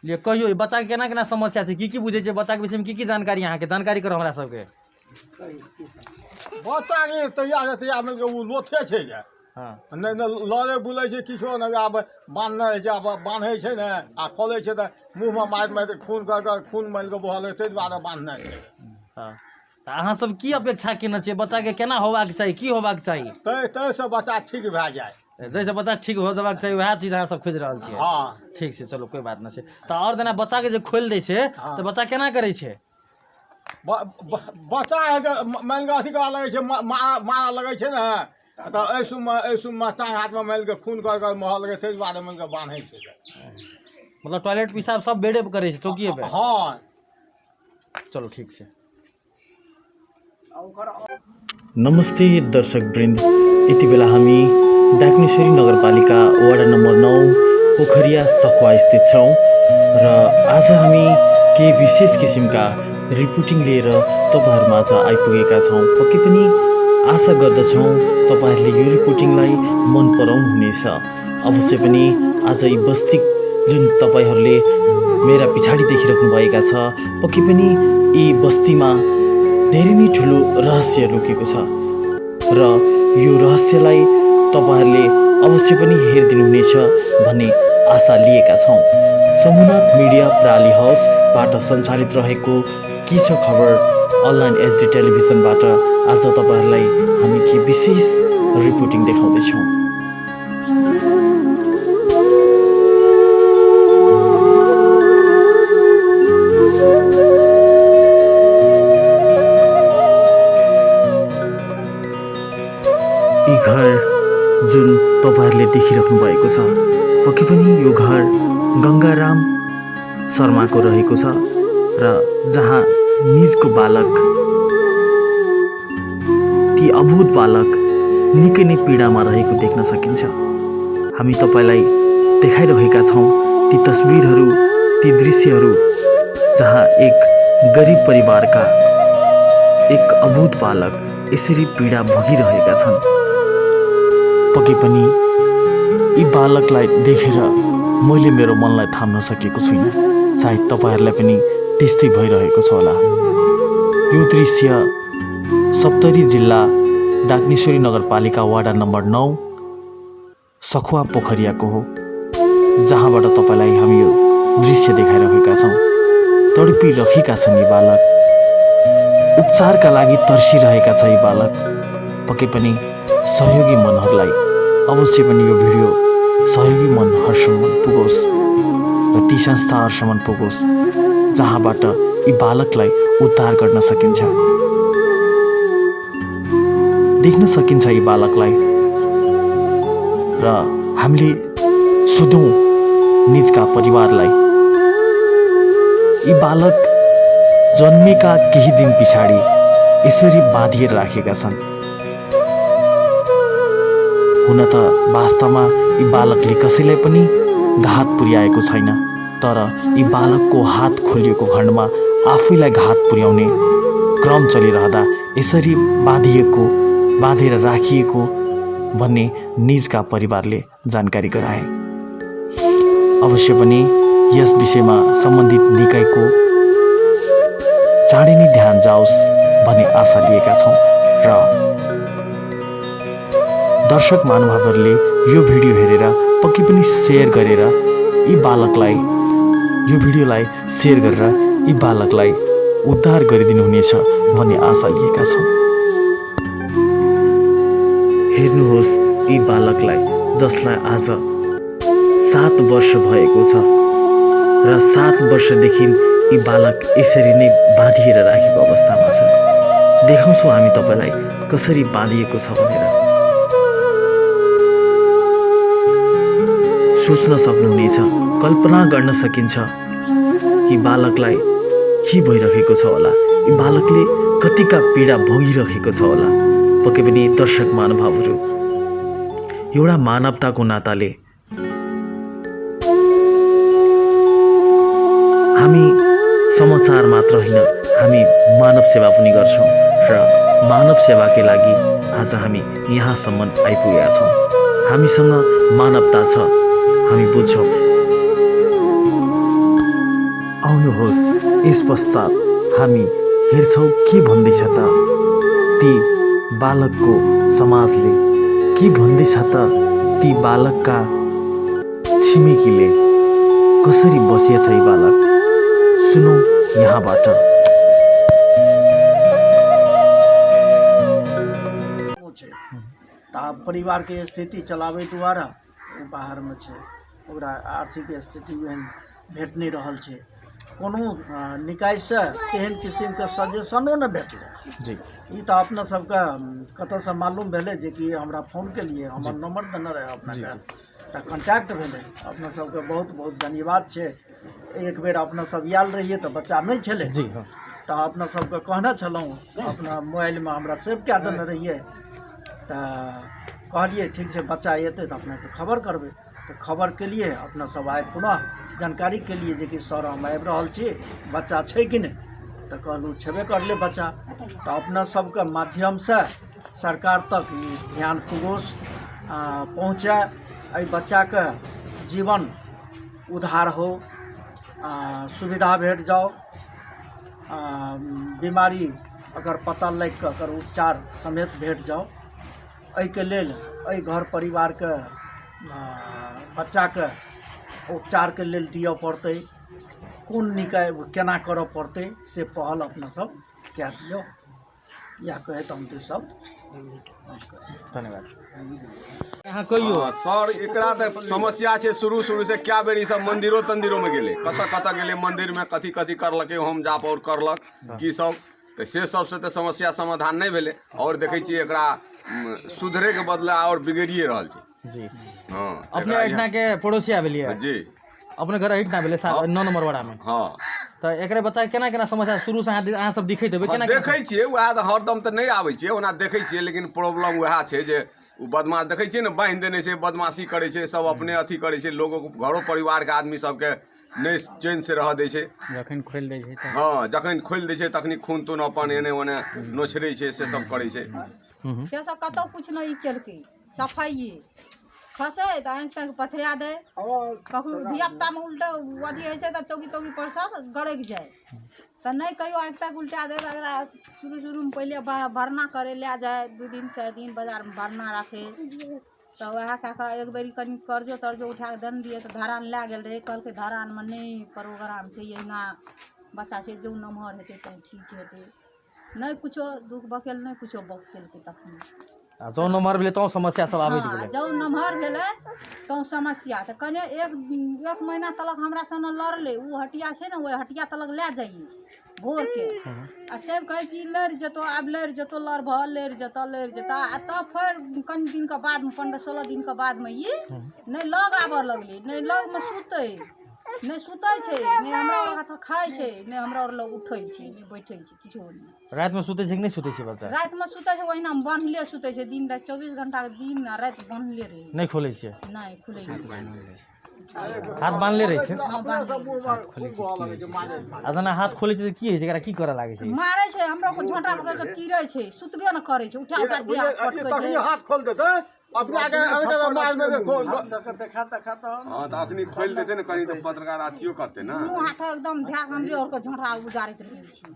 लिए कहियौ, ई बच्चाके केना केना समस्या छै, की की बुझै छै बच्चाके विषयमे, की की जानकारी अहाँके जानकारी करू हमरा सबके। बच्चाके तहिया से तहिया मानि कऽ ओ लोथे छै जे। हँ। नहि नहि लड़ै बुलै छै किछो नहि, आब बान्हने रहै छै, आब बान्है छै ने आ खोलै छै तऽ मुँहमे मारि मारि कऽ खून कऽ कऽ खून मारि कऽ बहल, ताहि दुआरे बान्हने छै। हँ, तऽ अहाँ सब की अपेक्षा केने छियै, बच्चाके केना होबाक चाही, की होबाक चाही? ताहिसँ बच्चा ठीक भए जाय, जाहिसँ बच्चा ठीक भऽ जेबाक चाही, वएह चीज अहाँ सब खोजि रहल छियै। हँ, ठीक छै, चलू कोइ बात नहि छै। तऽ आओर जेना बच्चाके जे खोलि दै छै हँ। तऽ बच्चा केना करै छै? बच्चा मानि कऽ अथी करऽ लगै छै, मारऽ लगै छै ने, तऽ एहि सुममे टाँग हाथमे मानि कऽ खून कऽ कऽ महऽ लगै छै, ताहि दुआरे मानि कऽ बान्है छै। मतलब टॉयलेट पेशाब सब बेडे पर करै छै, चौकिए पर? हँ। चलू ठीक छै। नमस्ते दर्शकवृन्द, यति बेला हामी डाक्नेश्वरी नगरपालिका वार्ड नम्बर 9 पोखरिया सखुवा स्थित छौँ र आज हामी केही विशेष किसिमका रिपोर्टिङ लिएर तपाईँहरूमाझ आइपुगेका छौँ। पक्कै पनि आशा गर्दछौँ तपाईँहरूले यो रिपोर्टिङलाई मन पराउनुहुनेछ। अवश्य पनि आज यी बस्ती जुन तपाईँहरूले मेरा पछाडि देखिराख्नु भएका छ, पक्कै पनि यी बस्तीमा धेरै नै ठुलो रहस्य लुकेको छ र यो रहस्यलाई तपाईँहरूले अवश्य पनि हेरिदिनुहुनेछ भन्ने आशा लिएका छौँ। शम्भुनाथ मिडिया प्राली हाउसबाट सञ्चालित रहेको के छ खबर अनलाइन एचडी टेलिभिजनबाट आज तपाईँहरूलाई हामी के विशेष रिपोर्टिङ देखाउँदैछौँ। यी घर जुन तपाईँहरूले देखिराख्नु भएको छ, पक्कै पनि यो घर गङ्गाराम शर्माको रहेको छ र जहाँ निजको बालक, ती अबोध बालक निकै नै पीडामा रहेको देख्न सकिन्छ। हामी तपाईँलाई देखाइरहेका छौँ ती तस्बिरहरू, ती दृश्यहरू जहाँ एक गरिब परिवारका एक अबोध बालक यसरी पीडा भोगिरहेका छन्। पक्कै पनि यी बालकलाई देखेर मैले मेरो मनलाई थाम्न सकेको छुइनँ, सायद तपाईँहरूलाई पनि त्यस्तै भइरहेको छ होला। यो दृश्य सप्तरी जिल्ला डाक्नेश्वरी नगरपालिका वार्ड नम्बर 9 सखुवा पोखरियाको हो, जहाँबाट तपाईँलाई हामी यो दृश्य देखाइरहेका छौँ। तडपिरहेका छन् यी बालक, उपचारका लागि तर्सिरहेका छन् यी बालक। पक्कै पनि सहयोगी मनहरूलाई अवश्य पनि यो भिडियो सहयोगी मनहरूसम्म पुगोस् र ती संस्थाहरूसम्म पुगोस् जहाँबाट यी बालकलाई उद्धार गर्न सकिन्छ। देख्न सकिन्छ यी बालकलाई र हामीले सोधौँ निजका परिवारलाई, यी बालक जन्मेका केही दिन पछाडि यसरी बाँधिएर राखेका छन्। हुन त वास्तवमा यी बालकले कसैलाई पनि घात पुर्याएको छैन, तर यी बालकको हात खोलिएको खण्डमा आफैलाई घात पुर्याउने क्रम चलिरहँदा यसरी बाँधेर राखिएको भन्ने निजका परिवारले जानकारी गराए। अवश्य पनि यस विषयमा सम्बन्धित निकायको चाँडै नै ध्यान जाओस् भन्ने आशा लिएका छौँ र दर्शक महानुभावहरूले यो भिडियो हेरेर पक्कै पनि सेयर गरेर यी बालकलाई, यो भिडियोलाई सेयर गरेर यी बालकलाई उद्धार गरिदिनुहुनेछ भन्ने आशा लिएका छौँ। हेर्नुहोस् यी बालकलाई, जसलाई आज 7 वर्ष भएको छ र 7 वर्षदेखि यी बालक यसरी नै बाँधिएर राखेको अवस्थामा छ। देखाउँछौँ हामी तपाईँलाई कसरी बाँधिएको छ भनेर। सोच्न सक्नुहुनेछ, कल्पना गर्न सकिन्छ कि बालकलाई के भइरहेको छ होला, यी बालकले कतिका पीडा भोगिरहेको छ होला। पक्कै पनि दर्शक महानुभावहरू, एउटा मानवताको नाताले हामी समाचार मात्र होइन, हामी मानव सेवा पनि गर्छौँ र मानव सेवाकै लागि आज हामी यहाँसम्म आइपुगेका छौँ। हामीसँग मानवता छ, हामी बुझ्छौँ। आउनुहोस्, यस पश्चात हामी हेर्छौँ के भन्दैछ त ती बालकको समाजले, के भन्दैछ त ती बालकका छिमेकीले, कसरी बसिएछ यी बालक, सुनौँ यहाँबाट। ओ छै तऽ आब परिवारके स्थिति चलाबै दुआरे ओ बाहरमे छै। ओकरा आर्थिक स्थिति ओहन भेट नहि रहल छै। कोनो निकायसँ तेहन किसिमके सजेशनो नहि भेटलै। ई तऽ अपना सबके कतऽसँ मालूम भेलै जेकि हमरा फोन केलिए, हमर नम्बर देने रहै अपनेके, तऽ कॉन्टैक्ट भेलै। अपना सबके बहुत बहुत धन्यवाद छै। एक बेर अपना सब आयल रहिए तऽ बच्चा नहि छलै। तऽ अपना सबके कहने छलहुँ, अपना मोबाइलमे हमरा सेव कए देने रहिए, तऽ कहलिए ठीक छै बच्चा एतै तऽ अपनेके खबर करबै। तऽ खबर केलिए, अपना सब आइ पुनः जानकारी केलिए जेकि सर हम आबि रहल छी, बच्चा छै कि नहि? तऽ कहलहुँ छेबे करलै बच्चा। तऽ अपना सबके माध्यमसँ सरकार तक ई ध्यान पुरुष पहुँचै, एहि बच्चाके जीवन उद्धार हो, सुविधा भेट जाओ, बीमारी अगर पता लागि कऽ एकर उपचार समेत भेट जाओ। एहिके लेल एहि घर परिवारके बच्चाके उपचारके लेल दिअ पड़तै, कोन निकाय केना करऽ पड़तै से पहल अपना सब कए दियौ। इएह कहैत हम तऽ सब धन्यवाद। अहाँ कहियौ। सर, एकरा तऽ समस्या छै शुरू शुरू से। कए बेर ई सब मंदिरो तंदिरो में गेलै, कतऽ कतऽ गेलै, मंदिर में कथी कथी करलकै, होम जाप और करलक की सब, तऽ से सबसँ तऽ समस्या समाधान नहि भेलै। आओर देखै छियै एकरा सुधरैके बदला आओर बिगड़िए रहल छै। हँ, अपने एकरा एहिठिना के पड़ोसिया भेलियै? जी। अपने घर एहिठिना भेलै, 9 नंबर वाला में? हँ। तऽ एकरे बच्चा के केना केना समस्या शुरू से अहाँ सब दिखैत हेबै? केना केना? देखै छियै, उएह तऽ हरदम तऽ नहि आबै छियै, ओना देखै छियै, लेकिन प्रॉब्लम उएह छै जे ओ बदमाश देखै छियै ने, बान्हि देने छै, बदमाशी करै छै, सब अपने अथी करै छै, लोगो घरो परिवारके आदमी सबके नहि चैन से रहऽ दै छै। जखन खोलि दै छै तऽ हँ, जखन खोलि दै छै तखनी खून तून अपन एने ओने नोछरै छै, से सब करै छै। से सब कतहु किछु नहि केलकै। सफाइए खसै तऽ आँखि ताँखि पथरा दै, कखनो धियापुतामे उल्टा अथी होइ छै तऽ चौकी तौकी पर सँ गड़कि जाइ, तऽ नहि कहियो आँखि ताँखि उल्टा दै। एकरा शुरू शुरूमे पहिले भरना करै लए जाइ, 2 दिन 4 दिन बाजारमे भरना राखै, तऽ वएह कए कऽ एक बेरी कनि कर्जो तर्जो उठा कऽ देने रहियै तऽ धरान लए गेल रहै। कहलकै धरानमे नहि प्रोग्राम छै, एहिना बच्चा छै, जँ नमहर हेतै तऽ ठीक हेतै। नहि कुछो दुःख बकेल, नहि कुछो बकेलकै तखन। आ जँ नमहर भेलै तँ समस्या सब आबैत हँ, गेलै। जँ नमहर भेलै तँ समस्या तऽ कने एक महीना तलक हमरा सने लड़लै। ओ हटिया छै ने, ओहि हटिया तलक लए जाइए भोरके, आ सब कहै कि लड़ि जेतौ, आब लड़ि जेतौ, लड़ भऽ लड़ि जेतौ, लड़ि जेतौ। आ तब फेर कनि दिनके बादमे, 15-16 दिनके बादमे ई नहि लग आबऽ लगलै, नहि लगमे सुतै, नहि सुतै छै, नहि हमरा आओर हाथ खाइ छै, नहि हमरा आओर लग उठै छै, नहि बैठै छै, किछो नहि। रातिमे सुतै छै कि नहि सुतै छै बच्चा? रातिमे सुतै छै, ओहिना बान्हले सुतै छै, दिन राति 24 घंटाके दिन आ राति बान्हले रहै छै। नहि खोलै छियै? नहि खुलै छै। हाथ बान्हले रहै छै? हँ, बान्हले। आ जेना हाथ खोलै छै तऽ की होइ छै, एकरा की करऽ लागै छै? मारै छै, हमरो को झोंटा पकड़ि कऽ तीरै छै, सुतबे ने करै छै, उठा उठा दिया पटकै छै। तखनी हाथ खोल देतै अपना के, मार में देखा देखा तऽ। हँ, तऽ अखनी खोलि देतै ने कनि तऽ पत्रकार अथियो करतै ने। दुनू हाथ एकदम धए कऽ हमरे आओर के झोंटा उजारैत रहै छै।